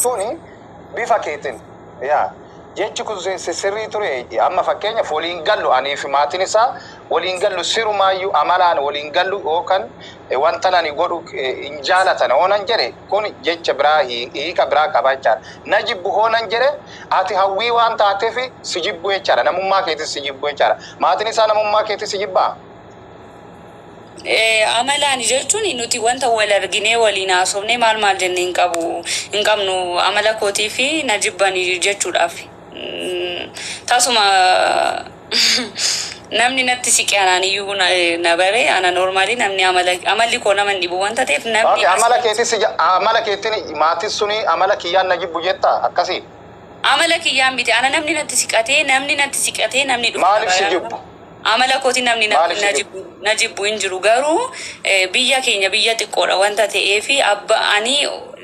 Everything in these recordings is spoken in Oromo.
Jechuun bifa keetiin yaa jechi kun sirrii ture. Amma fakkeenyaaf waliin gallu, anii fi maatiin isaa waliin gallu, sirumaayyuu amalaan waliin gallu yookaan wanta ani godhu hin jaalatan hoonan jedhe, kun jecha biraa hiika biraa qaba jechaadha. Na jibbu hoonan jedhe, ati Hawwii waan taateef si jibbu jechaadha. Namummaa keetis si jibbu jechaadha. Maatiin isaa namummaa keetis si jibbaa? Amalaan jechuun nuti wanta wal arginee waliin haasofnee maal maal jennee hin qabu hin qabnu amala kootii fi na jibbanii jechuudhaaf. Tasuma namni natti siqe anaan iyyuu na bare. Ana normally namni amala amalli koo nama hin dhibu wanta ta'eef namni Okay, amala keetis amala keetiin maatiin suni amala kiyyaan na jibbu jetta akkasii? Amala kiyyaan miti, ana namni natti siqatee, namni natti siqatee, namni dhufe na Maaliif si bare. jibbu? Amala kootiin namni na Maaliif si na jibbu? jibbu na jibbu hin jiru, garuu biyya keenya biyya xiqqoodha wanta ta'eef abba ani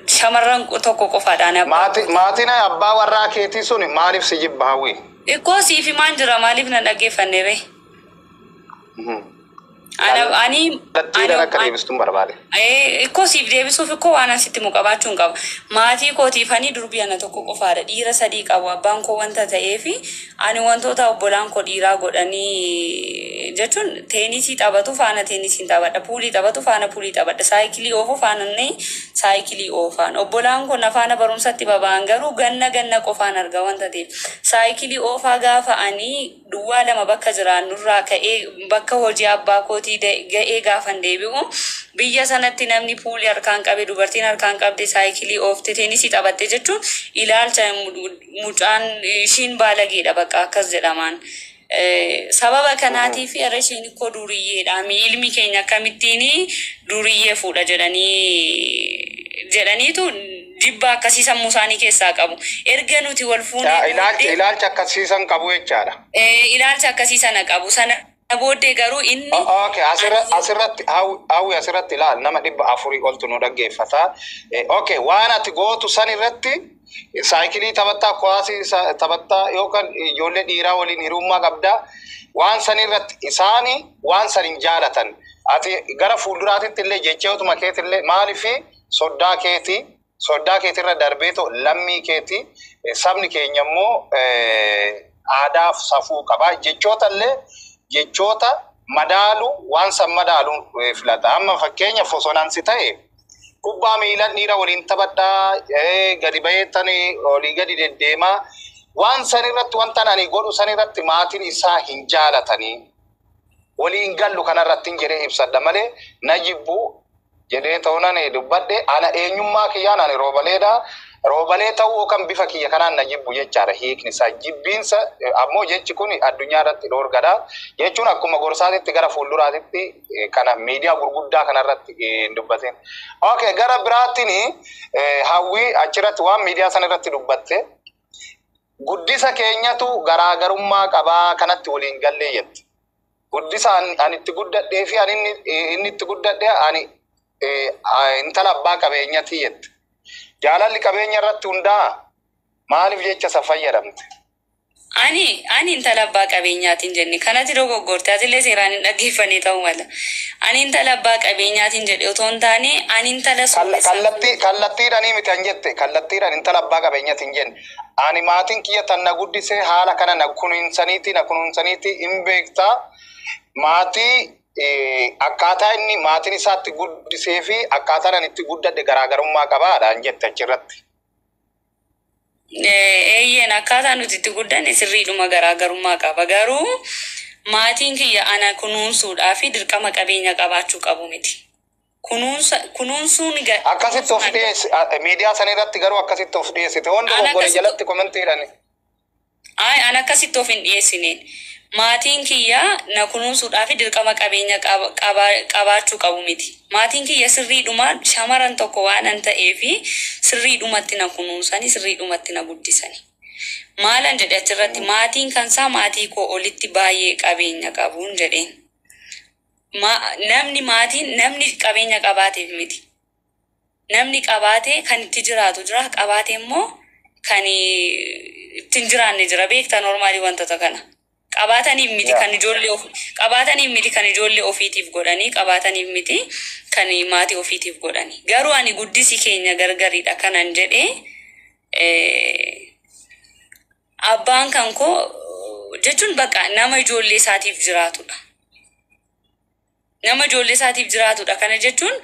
shamarran tokko qofaadhaan abbaa Maati kooti. Maatiin abbaa warraa keetii suni maaliif si jibba, Hawwii? Ikkoo siif himaan jira, maaliif na dhaggeeffanne ree? Ana ani ani Kallattiidhaan akka deebistuun barbaade. Ikkoo siif deebisuuf ikkoo waan asitti mu qabaachuu hin qabu. Maatii kootiifanii durbii ana tokko qofaadha. Dhiira sadii qabu abbaan koo wanta ta'eef ani wantoota obbolaan koo dhiiraa godhanii jechuun teenisii taphatu faana teenisiin taphadha. Puulii taphatu faana puulii taphadha. Saayikilii oofu faana inni saayikilii oofaan. Obbolaan koo na faana barumsatti baba'an, garuu ganna ganna qofaan arga wanta ta'eef. Saayikilii oofaa gaafa ani 02 bakka jiraannurraa ka'ee bakka hojii abbaa kootii ga'ee gaafan deebi'u, biyya sanatti namni puulii harkaan qabe, dubartiin harkaan qabde, saayikilii oofte, teenisii taphatte jechuun ilaalcha mucaan ishiin baalageedha bakka akkas jedhamaan. Sababa kanaatiif irra isheen ikkoo duriyyeedha. Ilmi keenya akkamittiin duriyyee fuudha jedhanii jedhaniitu jibba akkasii sammuu isaanii keessaa qabu. Erga nuti wal fuunee Ilaalcha booddee ilaalcha akkasiisan qabu jechaadha. Ilaalcha akkasii sana qabu. Sana booddee garuu inni Okay, asirratti, Hawwi, asirratti ilaal, nama 400 oltu nu dhaggeeffata. Okay, waan ati gootu san irratti, saayikilii taphattaa, kuwaasii taphattaa yookaan ijoollee dhiiraa waliin hiriyummaa qabdaa. Waan san irratti isaani waan san hin jaalatan. Ati gara fuulduraatitti illee jechootuma keetillee maaliifi soddaa keeti, soddaa keetirra darbeeto lammii keeti, sabni keenya immoo aadaaf safuu qaba. Jechoota illee jechoota madaalu, waan san madaalu filata. Amma fakkeenyaaf osoo nansi ta'e kubbaa miilaa dhiira waliin taphadhaa, gadi baheetan olii gadi deddeemaa, waan san irratti, wanta ani godhu san irratti maatiin isaa hin jaalatanii waliin gallu kanarratti hin jedhee ibsadha malee na jibbu jedhee ta'uunan dubbadhe. Ana eenyummaa kiyyaan ani Roobaleedha. Roobalee ta'uu yookaan bifa kiyya kanaan na jibbu jechaadha hiikni isaa. Jibbiinsa ammoo jechi kun addunyaa irratti dhoorgadha. Jechuun akkuma gorsaatitti gara fuulduraatitti kana miidiyaa gurguddaa kanarratti hin dubbatin. Okay, gara biraatiin, Hawwii, achirratti waan miidiyaa sana irratti dubbatte, guddisa keenyatu garaagarummaa qabaa, kanatti waliin gallee jette. Guddisa ani itti guddadhee fi ani inni itti guddadhe, ani intala abbaa qabeenyaati jette. Jaalalli qabeenya irratti hundaa'a. Maaliif jecha isa fayyadamte? Ani intala abbaa qabeenyaatiin jenne kanatti dogoggorte, atillee seeraan hin dhaggeeffanne ta'uu mala. Ani intala abbaa qabeenyaatiin jedhe otoo hin taane ani intala sooressa. Kallattiidhaan miti an jette, kallattiidhaan intala abbaa qabeenyaati hin jenne. Ani maatiin kiyya tan na guddisee haala kana na kunuunsaniiti hin beektaa. Maatii akkaataa inni maatiin isaatti guddisee fi akkaataan ani itti guddadhe garaagarummaa qabaadhaan jette achirratti. Eeyyeen, akkaataa nuti itti guddanne sirriidhuma garaagarummaa qaba. Garuu maatiin kiyya ana kunuunsuudhaa fi dirqama qabeenya qabaachuu qabu miti. Kunuunsa kunuunsuun Akkasitti of dhiyeessi miidiyaa sana irratti, garuu akkasitti of dhiyeessite. Hundi Ana dogoggore akkasitti jalatti commentiidhaan. Ay, ana akkasitti of hin dhiyeessineen. Maatiin kiyya na kunuunsuudhaa fi dirqama qabeenya qabaachuu qabu miti. Maatiin kiyya sirriidhuma shamaran tokko waan an ta'eefi sirriidhumatti na kunuunsanii, sirriidhumatti na guddisani. Maalan jedhe achirratti? Maatiin kansaa maatii koo olitti baay'ee qabeenya qabuun jedheen. Namni maatiin namni qabeenya qabaateef miti. Namni qabaatee kan itti jiraatu jira, qabaatee immoo kan itti hin jiraanne jira. Beektaa normally wantoota kana. Qabaataniif miti kan ijoollee of qabaataniif miti kan ijoollee ofiitiif godhanii, qabaataniif miti kan maatii ofiitiif godhanii. Garuu ani guddisi keenya gargaridha kanan jedhee. Abbaan kan koo jechuun bakka nama ijoollee isaatiif jiraatudha. Nama ijoollee isaatiif jiraatudha. Kana jechuun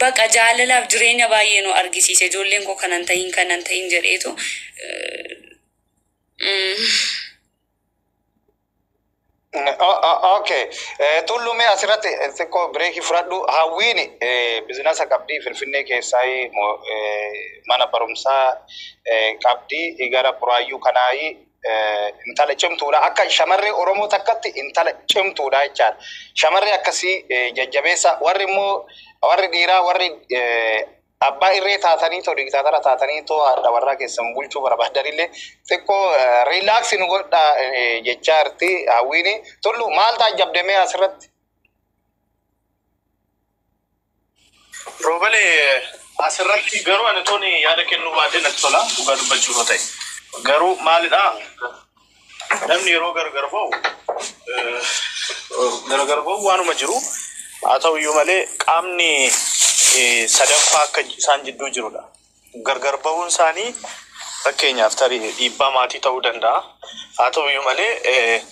bakka jaalalaaf jireenya baay'ee nu argisiise. Ijoolleen koo kanan tahin kanan tahin jedheetu. Okay. Tullumee asirratti xiqqoo break fudhadhu. Hawwiin business qabdii Finfinnee keessaa mana barumsaa qabdii gara Buraayyuu kanaayi intala cimtuudha. Akka shamarree Oromoo takkatti intala cimtuudha jechaadha. Shamarree akkasii jajjabeessa, warri immoo warri dhiiraa warri abbaa irree taatanii too diktaatara taatanii too haadha warraa keessan bulchuu barbaadanillee xiqqoo relax nu godha jechaa jirti Hawwiini. Tullu, maal taajjabdemee asirratti? Roobalee, asirratti garuu ani tooni yaada kennuu baadhee natti tola, dhugaa dubbachuu yoo ta'e. Garuu maalidhaa, namni yeroo gargar ba'u waanuma jiru, haa ta'u iyyuu malee qaamni sadaffaa akka isaan jidduu jirudha. Gargar ba'uun isaanii fakkeenyaaf tarii dhiibbaa maatii ta'uu danda'a. Haa ta'u iyyuu malee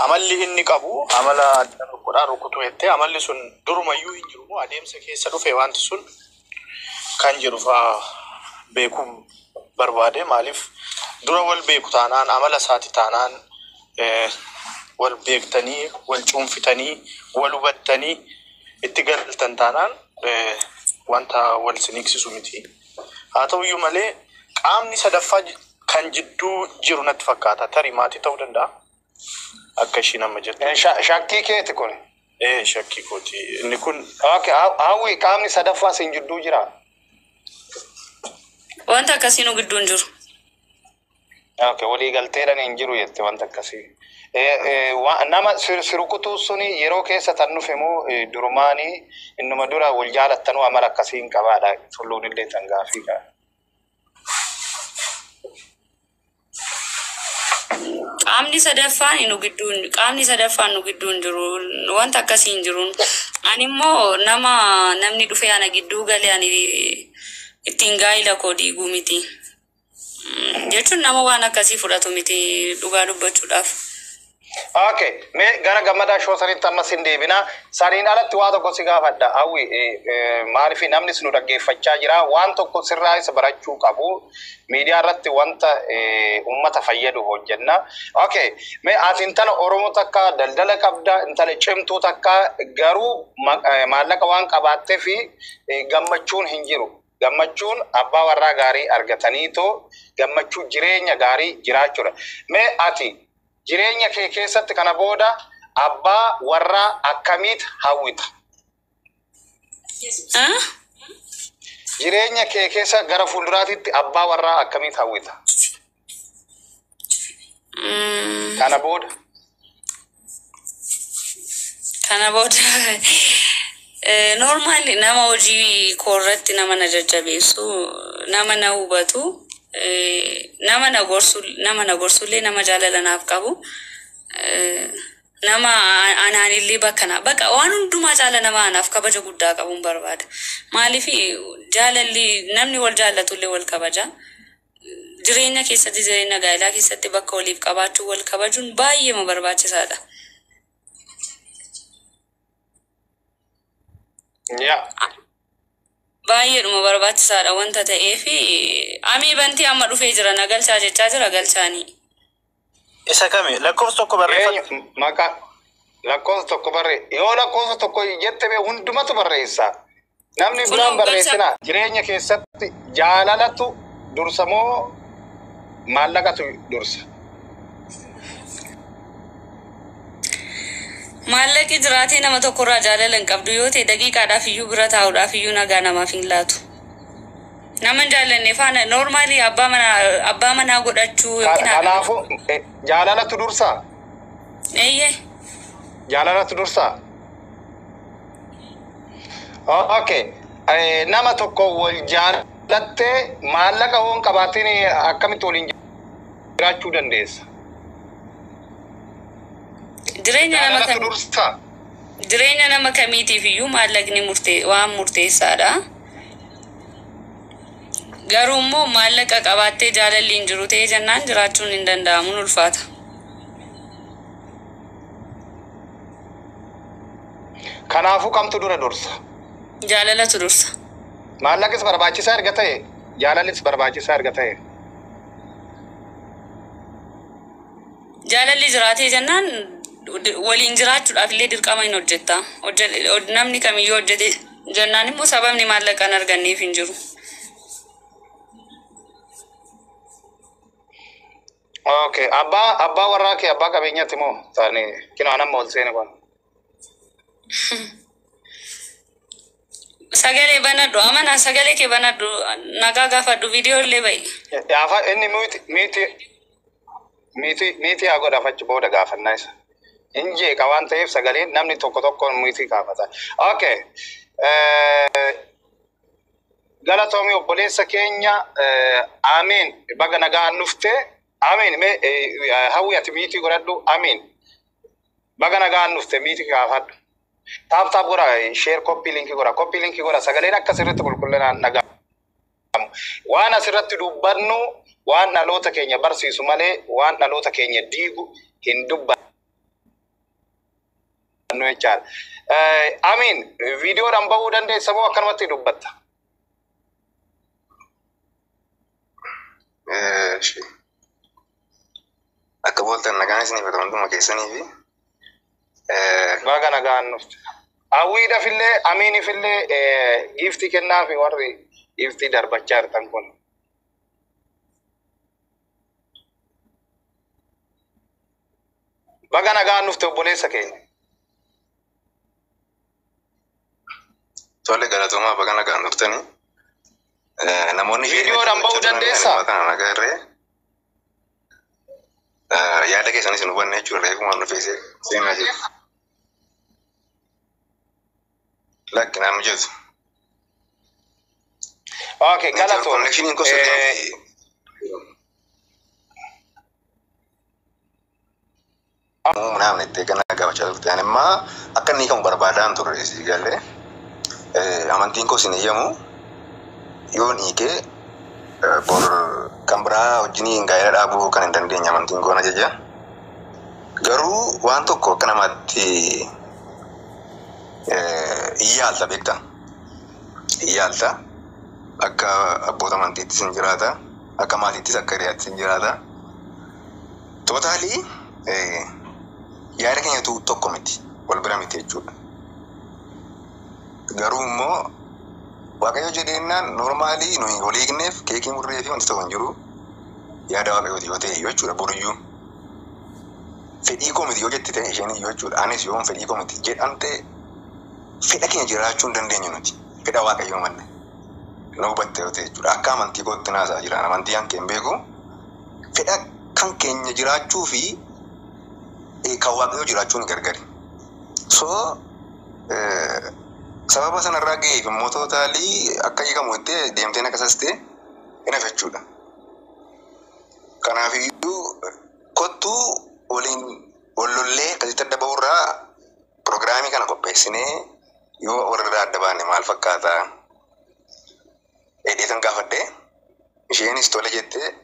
amalli inni qabu amala adda tokkodhaa rukutuu jettee, amalli sun durumayyuu hin jiru moo adeemsa keessa dhufe wanti sun kan jiru fa'aa beekuu barbaade. Maaliif, dura wal beeku taanaan, amala isaati taanaan, wal beektanii, wal cuunfitanii, wal hubattanii itti galtan taanaan wanta wal siniqsisu miti. Haa ta'u iyyuu malee qaamni sadaffaa kan jidduu jiru natti fakkaata. Tarii maatii ta'uu danda'a. Akka ishiin amma jettu. Shakkii keeti kun. Ee, shakkii kooti. Inni kun Okay, Hawwi, qaamni sadaffaa sin jidduu jira. Wanta akkasii nu gidduu hin jiru. Okay, walii galteedhaan hin jiru jette wanta akkasii. Nama si rukutuu suni yeroo keessa tan dhufe moo durumaanii innuma dura wal jaalattanuu amala akkasii hin qabaadha? Tulluun illee tan gaafii qaba. Qaamni sadaffaan nu gidduu hin jiru. Wanta akkasii hin jiru. Ani immoo nama namni dhufee ana gidduu galee ani ittiin gaa'ila koo diiguu miti. Jechuun nama waan akkasii fudhatu miti, dhugaa dubbachuudhaaf. Okay, mee gara Gammadaa Show sanitti ammas hin deebina. Saniin alatti waa tokko si gaafadha. Hawwi, maaliif namnis nu dhaggeeffachaa jira. Waan tokko sirraa isa barachuu qabu. Miidiyaa irratti wanta uummata fayyadu hojjenna. Okay, mee ati intala Oromoo takka daldala qabda, intala cimtuu takka, garuu maallaqa waan qabaattee fi gammachuun hin jiru. Gammachuun abbaa warraa gaarii argataniitoo gammachuu jireenya gaarii jiraachuudha. Mee ati jireenya kee keessatti kana booda abbaa warraa akkamiit hawwita? Ah? Jireenya kee keessa gara fuulduraatitti abbaa warraa akkamiit hawwita? Kana booda. Kana booda normal nama hojii koo irratti nama na jajjabeessu, nama na hubatu, nama na gorsu, nama na gorsullee, nama jaalala naaf qabu, nama anaanillee bakka na bakka waan hundumaa caala nama anaaf kabaja guddaa qabuun barbaada. Maaliif, jaalalli namni wal jaallatullee wal kabaja. Jireenya keessatti, jireenya gaa'elaa keessatti bakka waliif qabaachuu, wal kabajuun baay'ee barbaachisaadha. Baay'eedhuma barbaachisaadha wanta ta'eef amii bantii amma dhufee jira, na galchaa jechaa jira, galchaanii. Isa kami, lakkoofsa 1 barreeffatu? Eenyu maqaa lakkoofsa 1 barree, yoo lakkoofsa 1 jette bee hundumatu barreessa. Namni biraan Kunoo galcha. Barreessina. Jireenya keessatti jaalalatu dursa moo maallaqatu dursa? Maallaqi jiraatee nama tokkorraa jaalala hin qabdu yoo ta'e, daqiiqaadhaaf iyyuu bira taa'uudhaaf iyyuu nagaa namaaf hin laatu. Nama hin jaallanne faana normal abbaa manaa godhachuu yookiin haadha Kanaafuu jaalalatu dursa? Eeyyee. Jaalalatu dursa? Okay. Nama tokko wal jaalattee maallaqa hoo hin qabaatin akkamitti waliin jiraachuu dandeessa? Jireenya nama Jaalalatu kam dursa? Jireenya nama kamiitiif iyyuu maallaqni murtee waan murteessaadha. Garuu immoo maallaqa qabaattee jaalalli hin jiru ta'ee jennaan jiraachuun hin danda'amu, ni ulfaata. Kanaafuu kamtu dura dursa? Jaalalatu dursa. Maallaqis barbaachisaa erga ta'e, jaalallis barbaachisaa erga ta'e. Jaalalli jiraatee jennaan waliin jiraachuudhaaf illee dirqama hin hojjetta. Namni kamiyyuu hojjete jennaan immoo sababni maallaqa hin arganneef hin jiru. Okay, abbaa warraa kee abbaa qabeenyaati moo taane kinoo nama ol seene kun. Sagalee banadhu, amanaa, sagalee kee banadhu, nagaa gaafadhu, viidiyoo illee ba'i. Gaafa inni mute haa godhaaf, achi booda gaafannaa isa. Hin jeeqa waan ta'eef sagaleen namni tokko tokkoon mute kaafata. Okay. Galatoomii obboleessa keenya, amiin, baga nagaan dhufte. Amiin, mee hawwi ati mute godhadhu. Amiin, baga nagaan dhufte, mute kaafadhu. Tap tap godha, share, copy link godha, copy link godha, sagaleen akka sirriitti qulqullinaan dhaga'amu. Waan asirratti dubbannu waan dhaloota keenya barsiisu malee waan dhaloota keenya diigu hin dubbannu jechaadha. Amiin, viidiyoodhaan bahuu dandeessa moo akkanumatti dubbatta? Eeshi. Akka booltan, nagaan isiniif haa ta'u hunduma keessanii fi Baga nagaan dhufte. Hawwiidhaafillee amiinifillee giiftii kennaafi, warri giiftii darbachaa jirtan kun. Baga nagaan dhufte, obboleessa keenya. Tole, galatoomaa, baga nagaan dhuftanii. Namoonni Viidiyoodhaan bahuu dandeessaa? Kana nagaa irree yaada keessanis hin hubanne jechuudha, reefumaan dhufee seenaa jiru. Lakki, naan mijatu. Okay, galatoon. Connectioniin gosa deemti. Naamni itti gana gaafachaa turte. Ani immoo akka inni hiikamu barbaadaan turre, si galee. Amantiin koos hin eeyyamu. Yoon hiikee bor kan biraa wajjin gaa'ela dhaabuu kan hin dandeenye amantiin koo na ajaja. Garuu waan tokko akka namaatti hin yaalta, beektaa? Hin yaalta. Akka abboota amantiittis hin jiraata. Akka maatiittis, akka hiriyaattis hin jiraata. Totally yaada keenyatu tokko miti. Wal bira miti jechuudha. Garuu immoo Waaqayyo jedheennaan normally nuyi walii hiikneef keekii murree fi wanti tokko hin jiru. Yaada Waaqayyooti yoo ta'e jechuudha boruyyuu. Fedhii koo miti yoo jette ta'e isheen iyyuu jechuudha. Anis yoon fedhii koo miti jedhan ta'e, fedha keenya jiraachuu hin dandeenyu nuti. Fedha Waaqayyoo malee. Na hubatte yoo ta'e jechuudha. Akka amantii kootti naasaa jira. Amantii kan kee hin beeku. Fedha kan keenya jiraachuu fi kan Waaqayyoo jiraachuun gargari. So sababa sanarraa ga'eef immoo totally akka hiikamu jettee deemteen akkasas ta'e hin hafe jechuudha. Kanaafiyyuu kottuu waliin wal lollee akkasitti adda ba'urraa piroogiraamii kana qopheessinee yoo walirraa adda baane maal fakkaata? Dheedhee san gaafadhee, isheenis tole jettee,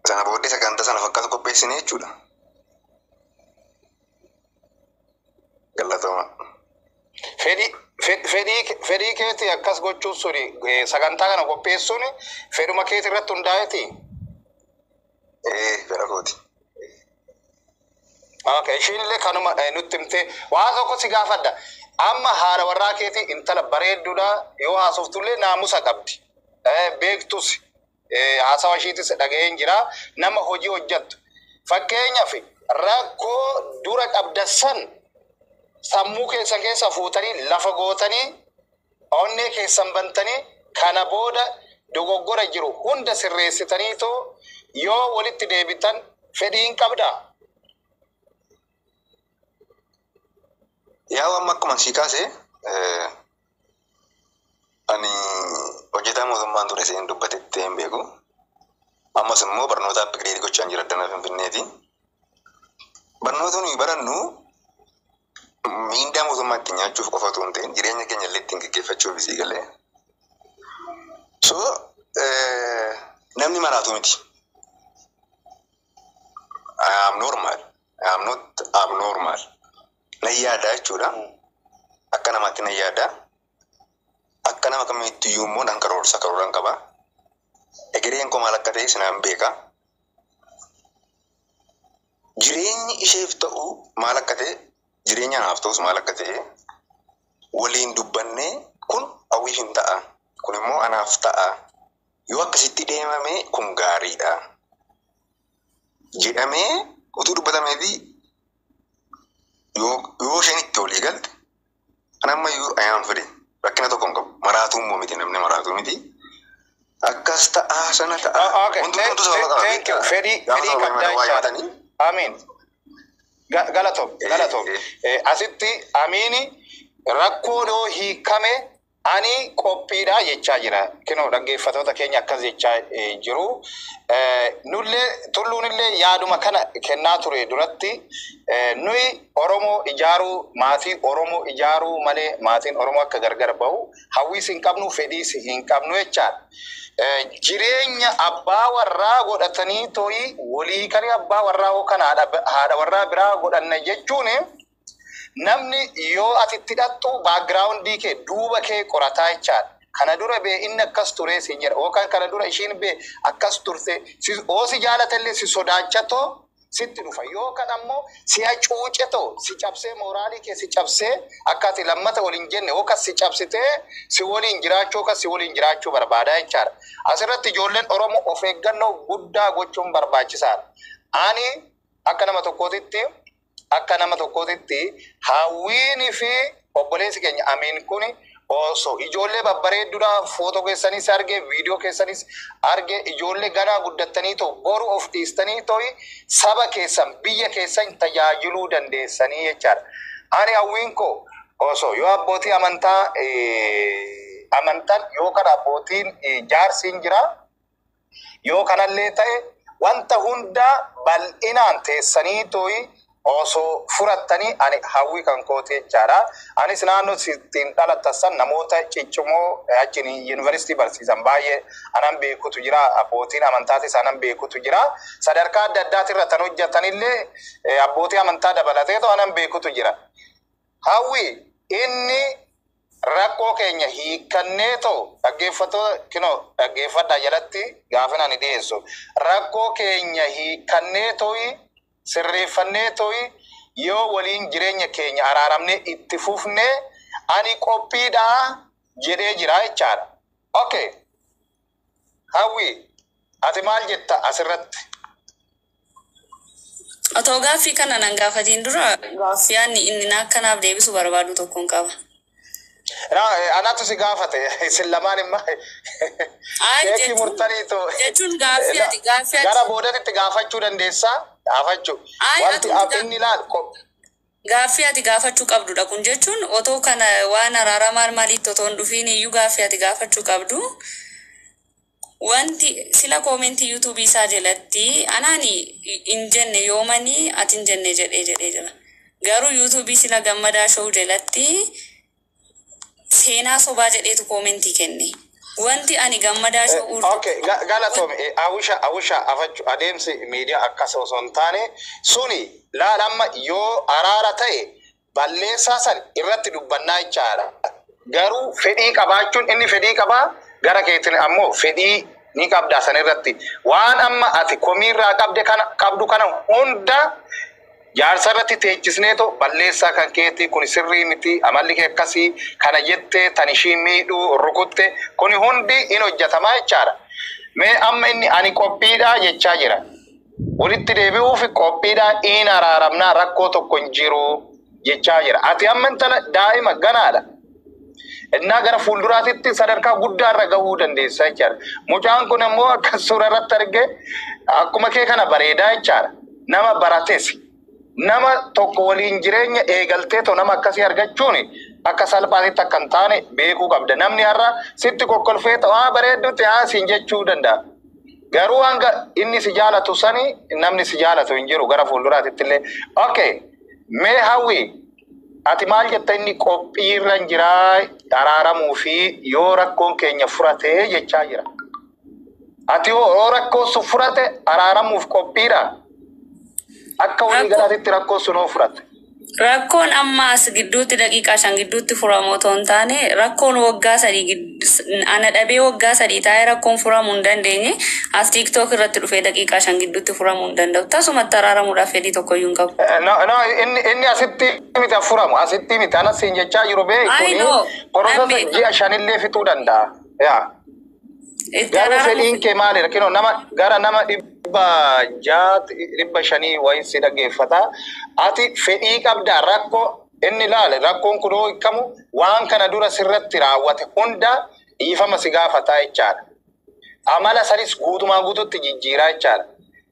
sana booddee sagantaa sana fakkaatu qopheessinee jechuudha. Galatooma. Fedhii keetii akkas gochuun suni, sagantaa kana qopheessuun fedhuma keetii irratti hundaa'eeti. Ee, fedha kooti. Okay, ishiin illee kanuma nutti himtee waan tokko si gaafadha. Amma haadha warraa keetii intala bareedduudha, yoo haasoftullee naamusa qabdi. Beektus, haasawa ishiitis dhaga'een jira, nama hojii hojjettu. Fakkeenyaaf rakkoo dura qabda san sammuu keessan keessa fuutanii lafa gootanii, onnee keessan bantanii, kana booda dogoggora jiru hunda sirreessitanii too yoo walitti deebitan fedhiin qabdaa? Yaa, amma akkuma sii kaase, ani hojjetaa mootummaan ture, isheen dubbatetti hin beeku. Ammas immoo barnoota upgrade gochaa jira addana Finfinneeti. Barnoota nuyi barannu miindaa mootummaa ittiin nyaachuuf qofa otoo hin ta'in jireenya keenya illee ittiin gaggeeffachuuf, isii galee. So Namni maraatu miti. I am normal. I am not abnormal. Nan yaada jechuudha. Akka namaatti nan yaada. Akka nama kamiitti iyyuu immoo nan karoorsa, karooran qaba. Egereen koo maal akka ta'e sinaan beeka. Jireenyi isheef ta'u maal akka ta'e, jireenya anaaf ta'us maal akka ta'e waliin dubbannee, kun hawwiif hin ta'a. Kun immoo anaaf ta'a. Yoo akkasitti deemame kun gaariidha jedhamee utuu dubbatamee fi yoo isheen itti walii galte, an ammayyuu ayaan fide rakkina tokko hin qabu. Maraatuu immoo miti, namni maraatuu miti. Akkas ta'aa, sana ta'aa. Okay, Wantoota hunduu sababa qaba thank you. beektaa. Fedhii Gaafa fedhii sababa qabdaa himatan waa jechaadha. himatanii. Amiin. Galatoom, galatoom. Asitti Amiini rakkoo yoo hiikame ani qophiidha jechaa jira. Kinoo dhaggeeffatoota keenya akkas jechaa jiru. Nullee Tulluunillee yaaduma kana kennaa ture duratti. Nuyi Oromoo ijaaruu, maatii Oromoo ijaaruu malee maatiin Oromoo akka gargar bahu hawwiis hin qabnu, fedhiis hin qabnu jechaadha. Jireenya abbaa warraa godhatanii to'i walii kan abbaa warraa yookaan haadha warraa biraa godhanna jechuun, namni yoo ati itti hidhattu backgroundii kee, duuba kee qorataa jechaadha. Kana dura bee inni akkas ture siin jedha, yookaan kana dura ishiin bee akkas turte, oo si jaalatellee si sodaachatoo sitti dhufa, yookaan ammoo si hacuucetoo si cabsee, mooraalii kee si cabsee, akka ati lammata waliin jenne, yookaan si cabsitee si waliin jiraachuu, yookaan si waliin jiraachuu barbaada jechaadha. Asirratti ijoolleen Oromoo of eeggannoo guddaa gochuun barbaachisaadha. Ani akka nama tokkootitti hawwiinii fi obboleessi keenya Amiin kun osoo ijoollee babbareedduudha, footoo keessanis arge, viidiyoo keessanis arge, ijoollee ganaa guddattanii ta'u boru of dhiistanii ta'u saba keessan, biyya keessan tajaajiluu dandeessanii jechaadha. Ani hawwiin koo osoo yoo abbootii amantaa amantan yookaan abbootiin jaarsiin jira, yoo kanallee ta'e wanta hundaa bal'inaan teessanii to'i osoo furattanii ani hawwii kan kooti jechaadha. Anis naannoo ittiin dhalattan san namoota ciccimoo achiin yuunivarsiitii barsiisan baay'ee anan beekutu jira. Abbootiin amantaatis anan beekutu jira. Sadarkaa adda addaatirra tan hojjetanillee abbootii amantaa dabalateetu anan beekutu jira. Hawwi, inni rakkoo keenya hiikkannee ta'u, dhaggeeffattoota kinoo dhaggeeffadhaa, jalatti gaafin ani dhiyeessu, rakkoo keenya hiikkannee to'i, sirreeffannee to'i, yoo waliin jireenya keenya araaramnee itti fufnee ani qophiidhaa jedhee jira jechaadha. Okay. Hawwi, ati maal jetta asirratti? Otoo gaaffii kana nan gaafatiin dura gaaffii ani inni akkanaaf deebisu barbaadu tokkoon qaba. Anatu si gaafate, isin lamaan imma Ay, keekii jechuun murtaniitu. Jechuun gaaffii ati gaaffii Gara ati boodatti gaafachuu dandeessaa, gaafachuu. Ay, Wanti ati inni ilaal Gaaffii ati gaafachuu qabdudha kun, jechuun otoo kana waan araaraa maal maaliitti otoo hin dhufiin iyyuu gaaffii ati gaafachuu qabdu. Wanti sila commentii YouTubeii isaa jalatti anaani hin jenne, yoomanii ati hin jenne jedhee jedhee jira. Garuu YouTubeii sila Gammadaa Show jalatti seenaa sobaa jedheetu commentii kenne. Wanti ani Gammadaa Show Okay, galatoome. Awusha awusha afachu adeemsi miidiyaa akkas osoo hin taane, suni laal, amma yoo araara ta'e balleessaa san irratti dubbannaa jechaadha. Garuu fedhii qabaachuun, inni fedhii qabaa, gara keetiin ammoo fedhii ni qabda san irratti. Waan amma ati komiirraa qabde kana qabdu kana hunda jaarsa irratti teechisneeto, balleessaa kan keetii kun sirrii miti, amalli kee akkasii kana jettee tan ishii miidhuu rukutte, kuni hundi in hojjetamaa jechaadha. Mee amma inni ani qophiidhaa jechaa jira. Walitti deebi'uuf qophiidhaa, in araaramnaa, rakkoo tokko hin jiru jechaa jira. Ati amma intala daa'ima ganaadha. Innaa gara fuulduraatitti sadarkaa guddaa irra gahuu dandeessa jechaadha. Mucaan kun immoo akka suura irratti arge akkuma kee kana bareedaa jechaadha. Nama barates. Nama tokko waliin jireenya eegaltee too nama akkasii argachuun akka salphaatitti akka hin taane beekuu qabda. Namni har'a sitti kokkolfee ta'u haa bareeddutti haa siin jechuu danda'a. Garuu hanga inni si jaalatu sani namni si jaalatu hin jiru gara fuulduraatitti illee. Okay. Mee Hawwi, ati maal jetta? Inni qophiirra hin jiraa araaramuu fi yoo rakkoon keenya furatee jechaa jira. Ati yoo rakkoo sun furate araaramuuf qophiidha. Akka walii galaatitti rakkoo sun hoo furate. Rakkoon amma as gidduutti daqiiqaa 5 gidduutti furamu otoo hin taane, rakkoon waggaa 3 ana dhabee waggaa 3 taa'ee rakkoon furamuu hin dandeenye as TikTok irratti dhufee daqiiqaa 5 gidduutti furamuu hin danda'u. Tasumatti araaramuudhaaf fedhii tokkoyyuu hin qabu. No, no, inni asitti miti furamu, asitti miti anas siin jechaa jiru I beeku know. Nan process beeka. Ji'a 5llee fixuu danda'a. Yaa. Itti Garuu araaramuuf fedhiin kee maalidha? Kinoo nama gara nama 600, 500 wayii si dhaggeeffata. Ati fedhii qabdaa rakkoo inni ilaale, rakkoon kun hoo hiikamu waan kana dura sirratti raawwate hunda dhiifama si gaafataa jechaadha. Amala sanis guutumaa guututti jijjiiraa jechaadha.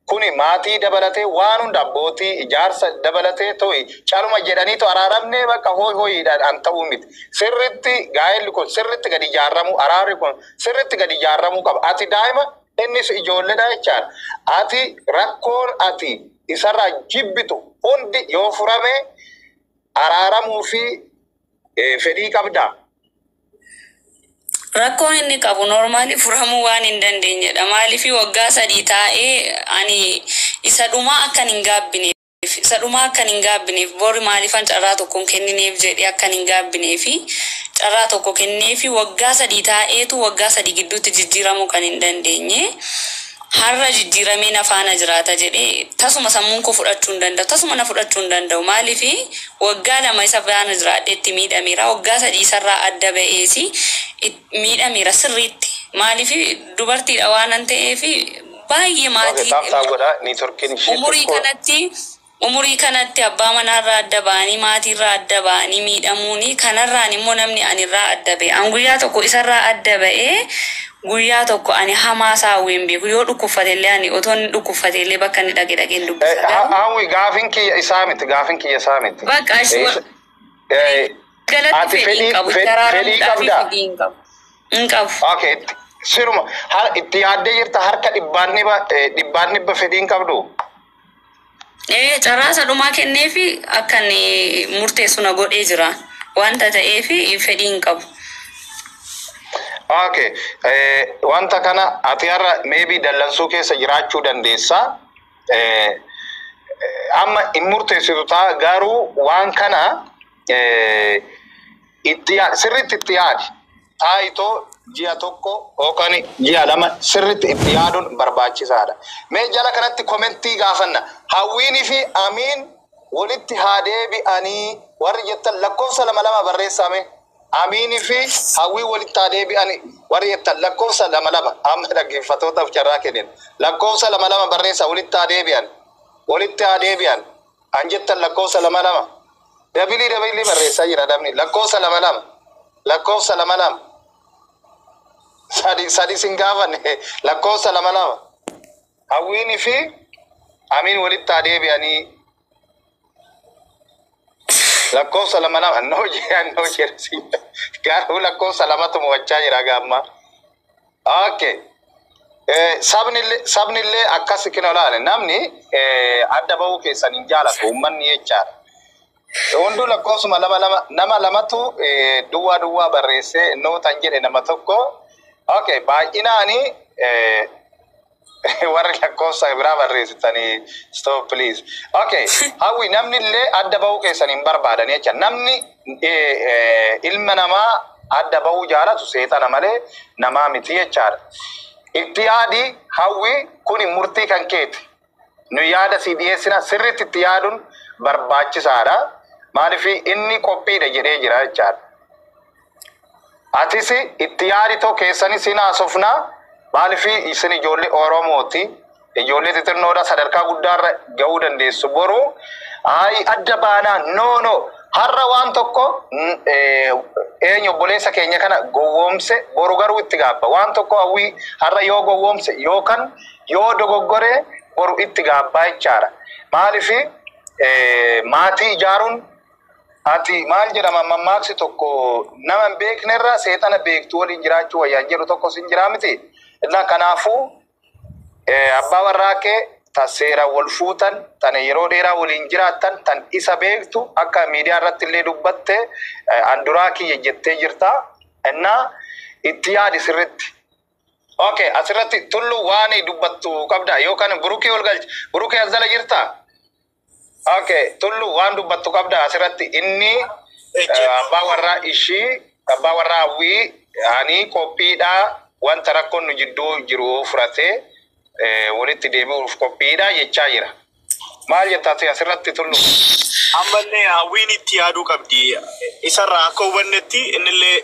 Kuni maatii dabalatee, waan hunda, abbootii ijaarsa dabalatee to'i caluma jedhaniitu araaramnee bakka hooyi hooyiidhaan an ta'uu miti. Sirritti gaa'elli kun sirritti gadi ijaarramuu, araarri kun sirritti gadi ijaarramuu qaba. Ati daa'ima, innis ijoolleedha jechaadha. Ati rakkoon ati isarraa jibbitu hundi yoo furame araaramuu fi fedhii qabdaa. Rakkoon inni qabu normally furamuu waan hin dandeenyedha. Maaliif waggaa 3 taa'ee ani isa dhumaa akkan hin gaabbineef, isa dhumaa akkan hin gaabbineef, bori maaliifan carraa tokko hin kennineef jedhee akkan hin gaabbineefi carraa tokko kenneefi waggaa 3 taa'eetu waggaa 3 gidduutti jijjiiramuu kan hin dandeenye. Har'a jijjiiramee na faana jiraata jedhee tasuma sammuun koo fudhachuu hin danda'u. Tasuma na fudhachuu hin danda'u. Maaliif waggaa 2 isa faana jiraadheetti miidhameera. Waggaa 3 isarraa adda ba'eesi miidhameera sirriitti. Maaliif dubartiidha waan an ta'eef baay'ee Okay, maatii tap tap godha. Networkiin ishee umurii xiqqoo. Kanatti umurii kanatti abbaa manaarraa adda ba'anii, maatiirraa adda ba'anii miidhamuuni, kanarraan immoo namni anirraa adda ba'e, an guyyaa tokko isarraa adda ba'ee guyyaa tokko ani hamaa isaa hawwee hin beeku. Yoo dhukkubfate ani otoo inni dhukkubfate illee bakka inni dhaqe dhaqeen dubbisa garuu Hawwi, gaafin kiyya isaa miti, gaafin kiyya isaa miti. Bakka galatti Ati fedhii hin fedhii qabu, fedhii araaramuudhaaf qabdaa? Fedhii hin qabu, hin qabu. Okay, siruma itti yaaddee jirta, harka dhibbaan dhibba dhibbaan dhibba fedhii hin qabdu. Ee, carraa isa dhumaa kenneefi akka inni murteessu na godhee jira wanta ta'eefi fedhii hin qabu. Okay, wanta kana ati har'a maybe dallansuu keessa jiraachuu dandeessa. Amma hin murteessitu ta'a, garuu waan kana itti sirriitti itti yaadi. Taayitoo ji'a 1 yookaan ji'a 2 sirriitti itti yaaduun barbaachisaadha. Mee jala kanatti commentii gaafanna. Hawwiinii fi Amiin walitti haa deebi'anii warri jettan lakkoofsa 2 2 barreessame. Amiinii fi Hawwii walitti haa deebi'anii warri jettan lakkoofsa 2 2, amma dhaggeeffattootaaf carraa kennin. Lakkoofsa 2 2 barreessa, walitti haa deebi'an. Walitti haa deebi'an. An jettan lakkoofsa 2 2. Double double barreessaa jira namni, lakkoofsa 2 2. Lakkoofsa 2 2. Sadi sadi sin gaafanne, lakkoofsa 2 2. Hawwiinii fi Amiin walitti haa deebi'anii lakkoofsa 2 2. Annoo jee, annoo jee, garuu lakkoofsa 2tu mo'achaa jira gaamma. Okay. Sabni illee akkas kina olaane namni adda bahuu keessan hin jaalatu uummanni jechaadha. Hunduu lakkoofsuma 2 2, nama lamatu duwwaa duwwaa barreessee nootan jedhe, nama tokko. Okay, baay'inaani warri lakkoofsa biraa barreessitanii stop, please. Okay, Hawwi, namni illee adda bahuu keessan hin barbaadan jecha. Namni ilma namaa adda bahuu jaalatu seexana malee namaa miti jechaadha. Itti yaadi, Hawwi, kuni murtii kan keeti. Nu yaada si dhiyeessina, sirriitti itti yaaduun barbaachisaadha. Maaliif inni qophiidha jedhee jira jechaadha. Atis itti yaaditoo keessanis hin haasofnaa. Maaliif isin ijoollee Oromooti. Ijoollee xixinnoodha, sadarkaa guddaarra gahuu dandeessu boru. Ayi, adda baanaa, no, no. Har'a waan tokko eenyu obboleessa keenya kana gowwoomse boru garuu itti gaabba. Waan tokko Hawwii har'a yoo gowwoomse yookaan yoo dogoggore boru itti gaabbaa jechaadha. Maaliif maatii ijaaruun ati maal jedhama, mammaaksi tokko nama hin beeknerra seexana beektu waliin jiraachuu wayyaan jedhu tokko sin jiraa miti. Innaa kanaafuu abbaa warraa kee ta seera wal fuutan, tan yeroo dheeraa waliin jiraattan, tan isa beektu, akka miidiyaa irratti illee dubbatte anduraa kiyya jettee jirta. Innaa itti yaadi sirritti. Okay, asirratti Tullu waan dubbattu qabda yookaan Burukee ol galchi. Burukee as jala jirtaa? Okay, Tullu waan dubbattu qabda asirratti inni abbaa warraa ishii, abbaa warraa Hawwii, ani qophiidha, wanta rakkoon nu jidduu jiru fudhatee walitti deebi'uuf qophiidha jechaa jira. Maal jettaa asirratti, Tullu? Ammallee Hawwiin itti yaaduu qabdi. Isarraa akka hubannetti innillee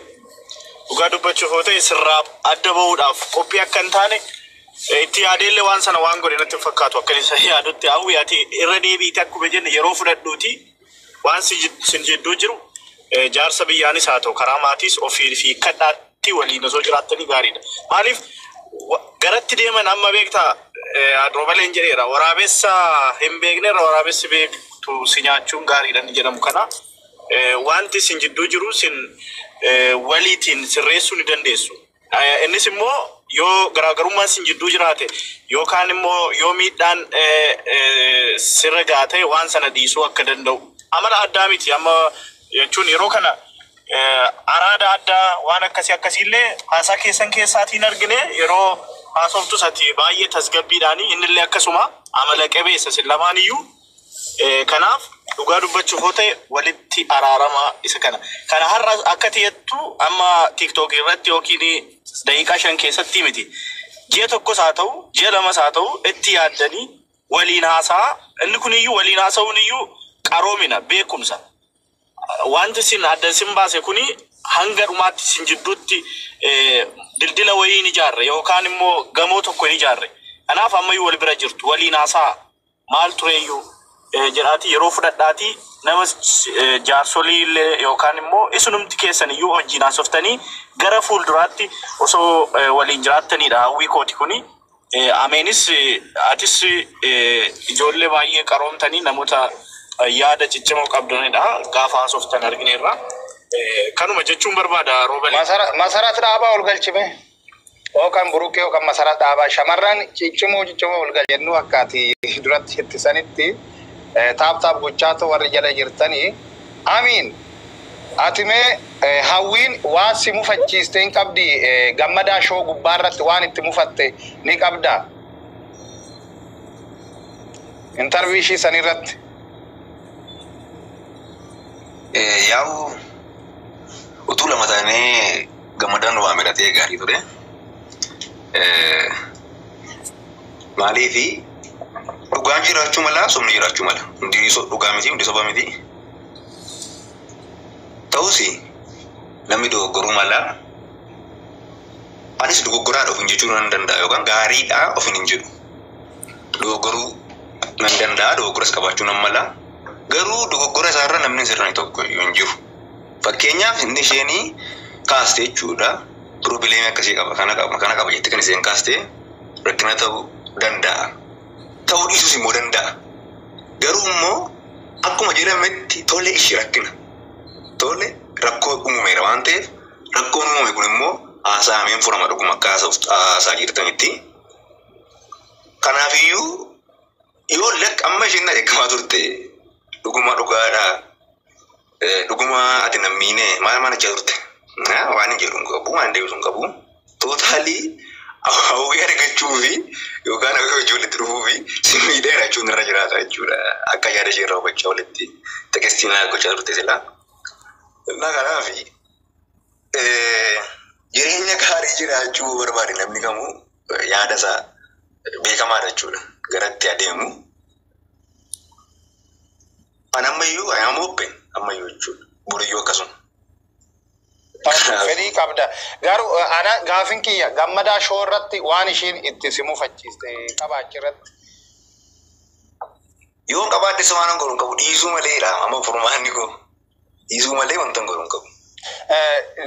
dhugaa dubbachuuf yoo ta'e sirraa adda bahuudhaaf qophii akka hin taane itti yaadeellee waan sana waan godhe natti hin fakkaatu akka isa yaadutti. Hawwii, ati irra deebiite akkuma jenne yeroo fudhadhuuti waan sin jidduu jiru jaarsa biyyaanis haa ta'u karaa maatiis ofii fi kadhaatti waliin osoo jiraattanii gaariidha. Maaliif garatti deeman amma beektaa, roobaleen jedheera, waraabessa hin beekne irra waraabessi beektu si nyaachuun gaariidha ni jedhamu kana. Wanti sin jidduu jiru sin waliitiin sirreessuu ni dandeessu. Innis immoo yoo garaagarummaan sin jidduu jiraate yookaan immoo yoo miidhaan sirra gaa ta'e waan sana dhiisuu akka danda'u. Amala addaa miti amma jechuun yeroo kana araada addaa waan akkasii akkasiillee haasaa keessan keessaatiin argine. Yeroo haasoftus ati baay'ee tasgabbiidhaani, innillee akkasuma amala qabeessa sin lamaan iyyuu. Kanaaf dhugaa dubbachuuf yoo ta'e walitti araarama isa kana. Kana har'a akka ta'ettu amma TikTok irratti yookiin daqiiqaa 5 keessatti miti. Ji'a tokkos haa ta'u, ji'a lamas haa ta'u, itti yaaddanii waliin haasaa. Inni kun iyyuu waliin haasa'uun iyyuu qaroomina, beekumsa. Wanti sin adda sin baase kuni hanga dhumaatti sin jidduutti dildila wayii hin ijaarre yookaan immoo gamoo tokko hin ijaarre. Kanaaf ammayyuu wal bira jirtu, waliin haasaa, maal tureeyyuu jedhaati yeroo fudhadhaati nama jaarsolii illee yookaan immoo isinumti keessan iyyuu wajjin haasoftanii gara fuulduraatti osoo waliin jiraattanidha hawwii kooti kuni. Ameenis atis ijoollee baay'ee qaroomtanii namoota yaada ciccimoo qabdanidha gaafa haasoftan argineerra. Kanuma jechuun barbaada, Roobalee. Masarat Dhaabaa ol galchime. Yookaan Burukee yookaan Masarat Dhaabaa, shamarran ciccimoo ciccimoo ol galchi jennu. Akka ati duratti hittisanitti tap tap gochaatu warri jala jirtanii. Amiin. Ati mee Hawwiin waan si mufachiiste hin qabdi, Gammadaa Show gubbaa irratti waan itti mufatte ni qabda. Interview ishii san irratti. Yaa'u utuu lama taanee Gammadaan waa miidhatee gaarii ture. Maaliifi dhugaan jiraachuu mala, sobni jiraachuu mala. Hundi dhugaa miti, hundi soba miti. Ta'us namni dogoggoruu mala. Anis dogoggoraadha ofiin jechuu nan danda'a yookaan gaariidha ofiin hin jedhu. Dogoggoruu nan danda'a, dogoggoras qabaachuu nan mala. Garuu dogoggora isaarra namni sirnaan tokko iyyuu hin jiru. Fakkeenyaaf inni isheenii kaaste jechuudha. Problemii akkasii qaba, kana qaba, kana qaba jettee kan isheen kaaste rakkina ta'uu danda'a. Ta'uu dhiisuus immoo danda'a. Garuu immoo akkuma jedhametti tole ishee rakkina. Tole rakkoo uumameera waan ta'eef rakkoon uumame kun immoo haasa'ameen furama dhuguma akka haasaa jirtanitti. Kanaafiyyuu yoo lakka amma isheen na eeggamaa turte dhuguma dhugaadha. Dhuguma ati nammiine maal maal jechaa turte. Waan hin jedhu hin qabu, waan deebisu hin qabu. Totally Hawwii argachuu fi yookaan hawwii hojii walitti dhufuu fi si miidheera jechuun irra jiraata jechuudha. Akka yaada ishee irraa hubachaa walitti textii naa gochaa turte silaa. Innaa kanaaf jireenya gaarii jiraachuu barbaade namni kamuu yaada isaa beekamaadha jechuudha. Garatti adeemu. An ammayyuu I am open ammayyuu jechuudha. Boriyyuu akkasuma. Fedhii qabda. Garuu ana gaafin kiyya Gammadaa Show irratti waan ishiin itti si mufachiiste qabaachi irratti. Yoon qabaadhe sumaan hin godhu hin qabu, dhiisuu maleedha amma furmaanni koo. Dhiisuu malee wanta hin godhu hin qabu.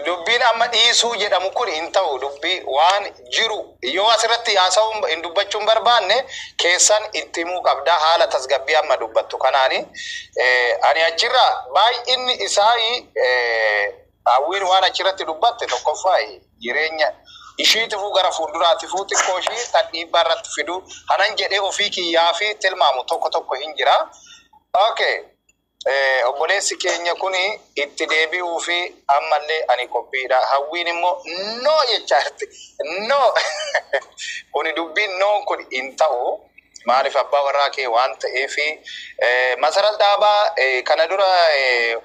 Dubbiin amma dhiisuu jedhamu kun hin ta'u. Dubbii waan jiru yoo asirratti haasa'uu hin dubbachuu hin barbaanne keessan itti himuu qabda haala tasgabbii amma dubbattu kanaani. Ani achirra baay'inni isaa Hawwiin waan achirratti dubbatte tokkoffaa jireenya ishiitifuu gara fuulduraatifuu xiqqoo ishii tan dhiibbaa irratti fidu hanan jedhee ofii kiyyaa fi tilmaamu tokko tokko hin jira. Okay. Obboleessi keenya kun itti deebi'uu fi ammallee ani qophiidha. Hawwiin immoo no jechaa jirti. No! Kuni dubbiin noon kun hin ta'u. Maaliif abbaa warraa kee waan ta'eef Masarat Dhaabaa kana dura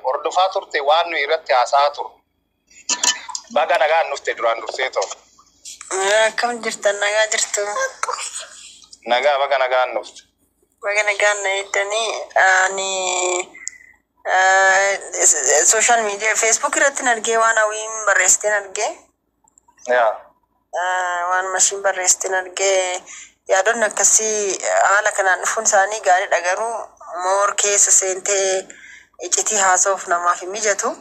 hordofaa turte waan nuyi irratti haasa'aa turre. Baga nagaan dhufte duraan dursee ta'u. Akkam jirtan, nagaa jirtu? Nagaa, baga nagaan dhufte. Baga nagaan na eegdanii. Ani social media Facebook irratti argee, waan Hawwiin barreessiteen argee. Waan mashiin barreessiteen argee. Yaadonni akkasii haala kanaan dhufuun isaanii gaariidha, garuu more keessa seentee iccitii haasa'uuf namaaf hin mijatu.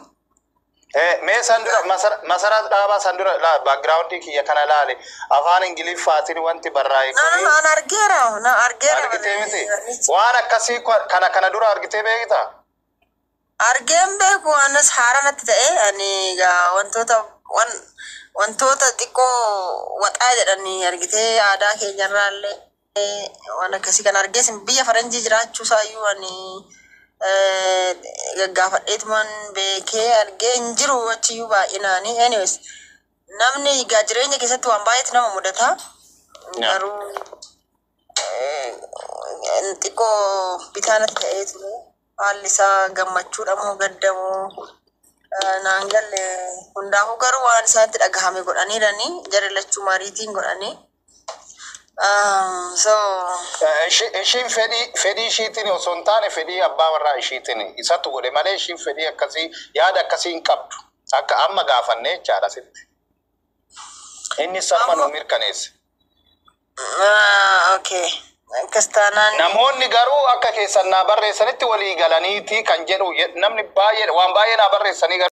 Mee san dura, Masarat Dhaabaa, san dura background kiyya kana laale, afaan Ingiliffaatiin wanti barraa'e Na kuni na an argeera, na argeera. Argitee miti? Waan akkasii kana dura argitee beektaa? Argeen beeku, anas haara natti ta'e. Ani egaa wantoota xiqqoo waxaa jedhanii argitee, aadaa keenyarraa illee waan akkasii kan argees, biyya faranjii jiraachuu isaayyuu ani gaggaafadheetumaan beekee argee hin jiru achiyyuu baay'inaani. Anyways, namni egaa jireenya keessatti waan baay'eetu nama mudata. Garuu xiqqoo bitaa natti ta'ee ture. Haalli isaa gammachuudha moo gadda moo naan galle. Hundaafuu garuu waan isaanitti dhagahame godhaniirani, jarri lachuu mariitiin godhanii. So Ishiin fedhii ishiitiin osoo hin taane fedhii abbaa warraa ishiitiin isatu godhe malee ishiin fedhii akkasii, yaada akkasii hin qabdu. Akka amma gaafannee jechaadha sitti. Inni sanuma nu mirkaneesse. Okay. Akkas taanaan Namoonni garuu akka keessan naa barreessanitti walii galaniiti kan jedhu namni baay'ee waan baay'ee naa barreessanii garuu.